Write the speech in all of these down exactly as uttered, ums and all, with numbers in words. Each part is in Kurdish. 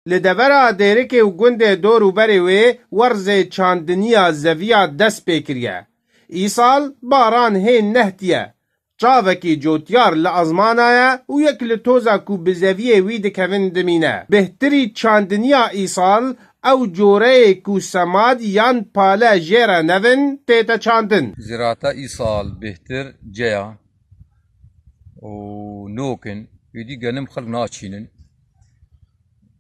Li devera Dêrikê û gundê dor û berê wê werzê çandiniya zeviya dest pê kiriye. Îsal baran hê nehtiye. Çavekî cotyar li ezmana ye û yek li toza ku bi zeviyê wî dikevin dimîne. Bêhtirî çandiniya îsal ew coreyê ku semad yan pale jê re nevin tête çandin. Ziraeta îsal bêhtir ceya û nok in, êdî genim xelk naçînin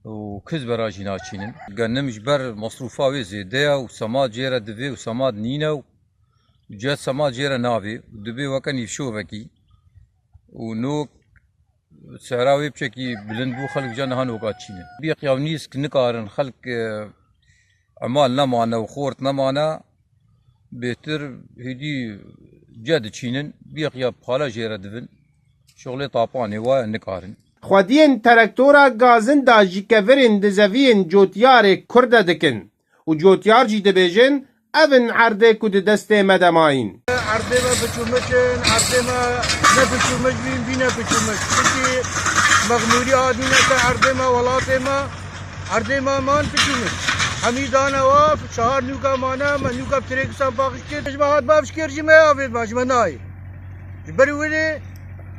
û kiz bera jî naçînin. Genim ji ber masrûfa wê zêde ye û semad jê re divê û semad nîne û cet semad jê re navê û dibê weke nîvşovekî û nok sera wê piçekî bilind bû, xelk ca niha noka çînin. Bêxiya û nîsk nikarin, xelk, e, emal nemane û xort nemane, bêhtir hêdî ce diçînin, bêxiya pale jê re divin. Şoxlê tapanê wa nikarin. Xwediyên terektora gazin da ji kevirên dizeviyên cotyarê Kurd de dikin û cotyar jî dibêjin, ev in erdê ku di destê me de mayîn. Erdê me biçûmik in, erdê me ne biçûmik bîn, bîne biçûmik. Çimkî mexmûrî hatîne te erdê me, welatê me, erdê me man biçûmik. Hemî dane wa, şahar nûka mane, me nûka bi tirêkisan paxij kir. Ji me hat bavş kir, ji me avêt me, ji me nayê. Ji ber wê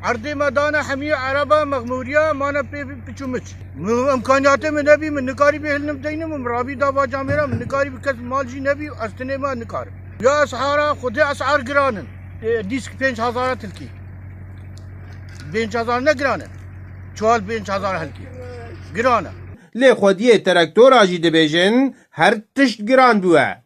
erdê me dane hemî ereba mexmûriya mane pê piçûmiç. Min imkaniyatê min nebî, min nikarî bê hilnim deynim, min rabî dava camêra, min nikarî bi kes mal jî nebî, ez tinê me nikarim. Ya esara, xwedê esar giran in. E, dîsk pênc hezara tilkî. Pênc hezar ne giran e. Çuwal pênc hezar helkî. Giran e. Lê xwediyê terektora jî dibêjin, her tişt giran bûye.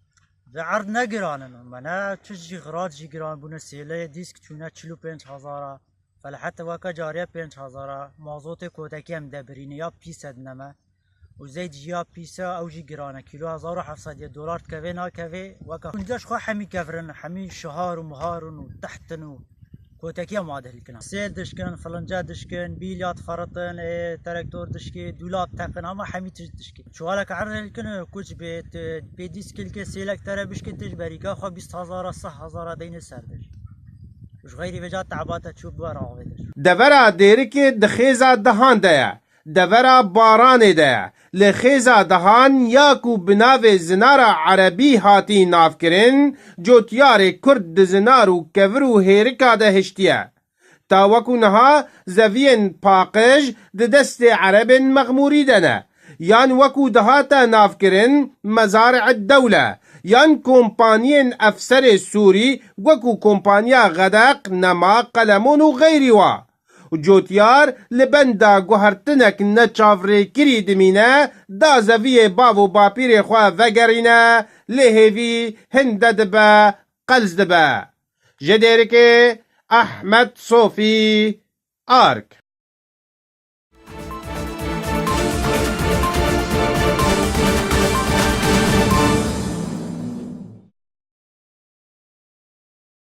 Di erd ne giran in. Me ne tişt jî, xirat jî giran bûne. Sêleyê dîsk çûne çil û pênc hezara. Felhete weke cariye pênc hezara. Mazotê kotekî em debirîne ya pîse dineme. Û zeyt jî ya pîse, ew jî giran e. Kîlo hezar û heft sed ye, dolar dikeve nakeve. Weke hunca ji xwe hemî kevir in, hemî şihar û mihar in û teht in û kotekiya ma dihilkin. Sêl dişkin, filince dişkin, bîlya diferitin, ê, terektor dişkê, dûlab teqin, hema hemî tişt dişkê. Çuwalek erd hilkin, kuç bê, tu pê dîs kilkê sêlek tere bişkê, tu ji berîka xwe bîst hezara, sih hezara deyne ser dij. Ji xeyrî vêca te'bate çû bi wer avê dij. Devera Dêrikê di xêza dehan de ye. Devera baranê de ye. Li xêza dehan ya ku bi navê zinara erebî hatî navkirin, cotyarê Kurd di zinar û kevir û hêrika de hiştiye. Ta wekû niha zeviyên paqij di destê erebên mexmûrî de ne. Yan wekû dihate navkirin Mezari'd Dewle, yan kompaniyên efserê Sûrî wekû kompaniya Xedeq, Nema, Qelemon û xeyrî wa. Û cotyar li benda guhertinek neçavrêkirî dimîne, da zeviyê bav û bapîrê xwe vegerîne, lê hêvî hinde dibe, qels dibe. Ji Dêrikê Ehmed Sofî, Ark.